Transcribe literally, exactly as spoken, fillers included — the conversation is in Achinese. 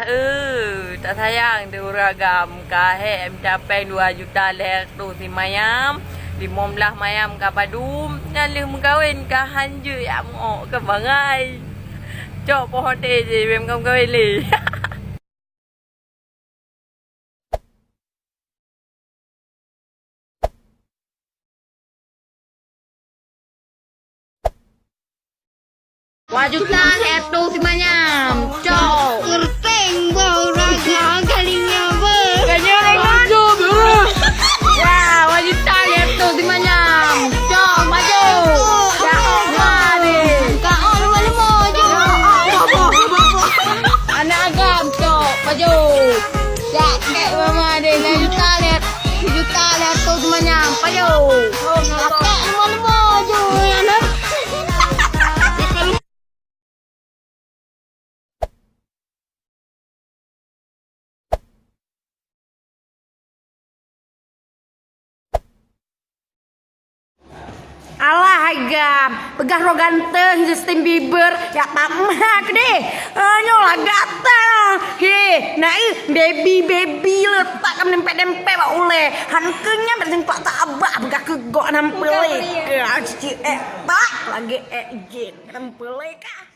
Eh, tak sayang tu uragam ka hek meucapèe dua juta lhèe reutôh simayam, limong blaih mayam ka padum, nyan lheueh meukawen ka hanjeuet jak meu'ok keu bangai. Cok poh até jih, bèk meukawen-kawen lé. Dua juta lhèe reutôh simayam. Cok. Keureuteng boh raga kalinya beuh. Kalinya beuh. Wah, dua juta lhèe reutôh simayam. Cok, maju. Ya Allah, deh. Kak, oh, lima-lima je. Aneuk agam, cok, maju. Jak kek mama deh, lhèe juta lhèe, juta lhèe reutôh simayam, pajoh. Pakai lima-lima je, ya, nah. Alah, agam. Peugah droe ganteng Justin Bieber, jak pamah keudeh. Ah, nyoe lah gata. He, na i baby, baby le tak ka meudempet-dempet bak ulèe. Han keu nyan bak jeuet tak abah peugah keu gok nam peuleueh. Ah, cicit èk tak lagèe èk jén nam peuleueh ka.